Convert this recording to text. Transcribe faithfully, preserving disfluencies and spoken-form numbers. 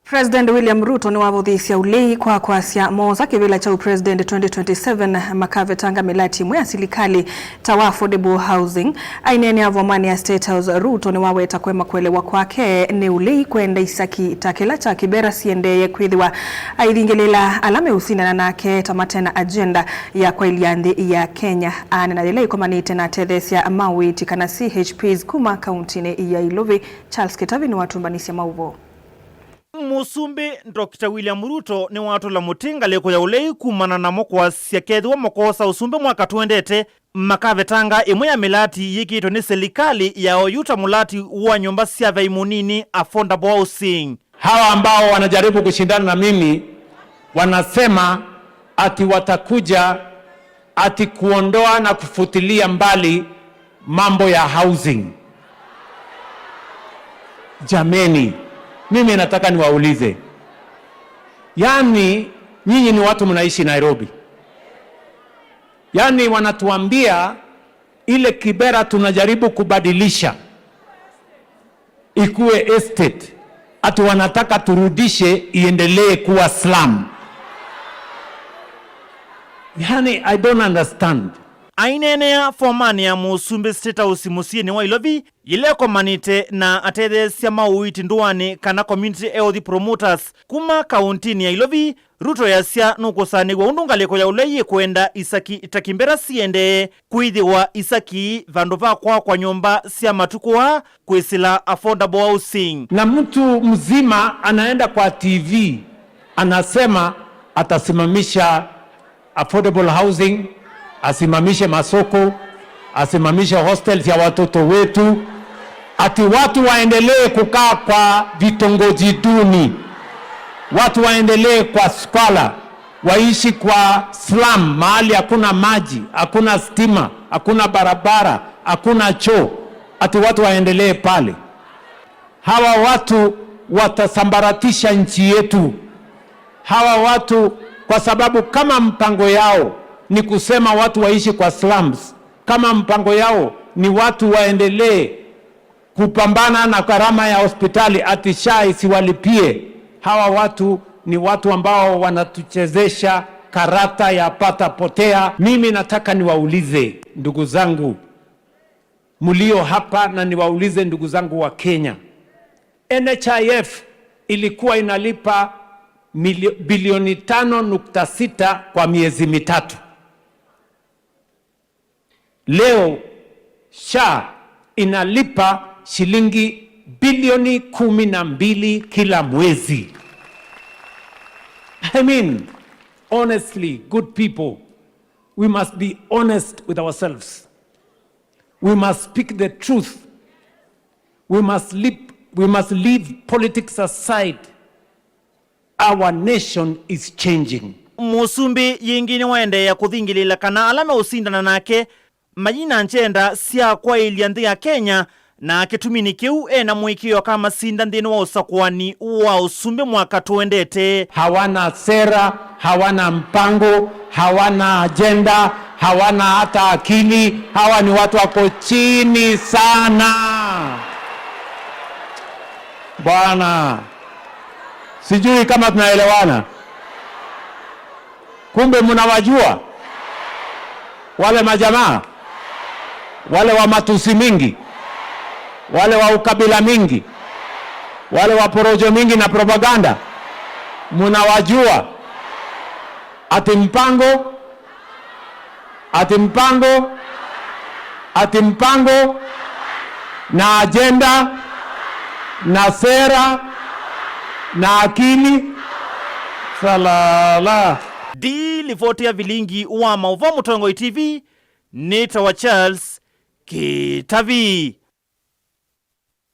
President William Ruto nĩwavũthĩĩsya ũlei kwa kwasya moosa kĩvĩla kya ũpresident twenty twenty-seven makavetanga mĩlati ĩmwe ya silikalĩ ta wa affordable housing. Aineenea vomani ya State House, Ruto nĩwaweta kwema kũelewa kwake nĩ ũlei kwenda isaki ta kĩla kya Kibera siendeeye kwĩthĩwa aithingĩlĩla ala meũsindana nake ta matena agenda ya kwaĩlya nthĩ ya Kenya. Aneena yĩla ĩkomanĩte na atetheesya ma ũiiti kana C H Ps kuma kauntinĩ ya Ilovi. Charles Kĩtavi nĩwatũmbanĩsye maũvoo. Mũsumbĩ Doctor William Ruto nĩwatũla mũtĩ ngalĩko ya ũlei kumana namo kwasya kethĩwa makoosa ũsumbĩ mwaka tũendete, makavetanga ĩmwe ya mĩlati yĩkĩtwe nĩ silikalĩ ya oyu ta mũlati wa nyũmba sya vai mũnini, affordable housing. Hawa ambao wanajaribu kushindana na mimi wanasema ati watakuja ati kuondoa na kufutilia mbali mambo ya housing. Jameni, mimi nataka niwaulize, yaani nyinyi ni watu mnaishi Nairobi? Yaani wanatuambia ile Kibera tunajaribu kubadilisha ikuwe estate, ati wanataka turudishe iendelee kuwa slum. Yaani, I don't understand. Aineenea vomani ya mũsumbĩ State House mũsyĩnĩ wa Ilovi, yĩla ĩkomanĩte na atetheesya ma ũiiti ndũanĩ kana community health promoters kuma kauntinĩ ya Ilovi, Ruto easya nũkũsanĩw'a ũndũ ngalĩko ya ũlei yĩkwenda isaki ta Kibera siendee kwĩthĩwa isaki vandũ va kwakwa nyũmba sya matukũ aa kwĩsĩla affordable housing. Na mtu mzima anaenda kwa T V anasema atasimamisha affordable housing, asimamishe masoko, asimamishe hostels ya watoto wetu, ati watu waendelee kukaa kwa vitongoji duni, watu waendelee kwa squalor, waishi kwa slum, mahali hakuna maji, hakuna stima, hakuna barabara, hakuna choo, ati watu waendelee pale. Hawa watu watasambaratisha nchi yetu. Hawa watu, kwa sababu kama mpango yao ni kusema watu waishi kwa slums, kama mpango yao ni watu waendelee kupambana na gharama ya hospitali ati SHA isiwalipie, hawa watu ni watu ambao wanatuchezesha karata ya pata potea. Mimi nataka niwaulize, ndugu zangu, mlio hapa, na niwaulize ndugu zangu wa Kenya. N H I F ilikuwa inalipa milio-, bilioni tano nukta sita kwa miezi mitatu. Leo SHA inalipa shilingi bilioni kumi na mbili kila mwezi. I mean, honestly, good people, we must be honest with ourselves. We must speak the truth. We must leave, we must leave politics aside. Our nation is changing. Mũsumbĩ yĩngĩ nĩwaendeea kũthingĩlĩĩla kana ala meũsindana nake mayina njenda sya kwaĩlya nthĩ ya Kenya, na kĩtuminĩ kĩu ena mũĩkĩĩo akamasinda nthĩnĩ wa ũsakũani wa ũsumbĩ mwaka tũendete. Hawana sera, hawana mpango, hawana ajenda, hawana hata akili. Hawa ni watu wako chini sana. Bwana, sijui kama tunaelewana. Kumbe mnawajua wale majamaa, wale wa matusi mingi, wale wa ukabila mingi, wale wa porojo mingi na propaganda. Mnawajua. Ati mpango, ati mpango, ati mpango na ajenda na sera na akili. Salala. Ndi livoti ya vilingi wa maũvoo Mũtongoi T V, nĩtawa Charles Kĩtavi.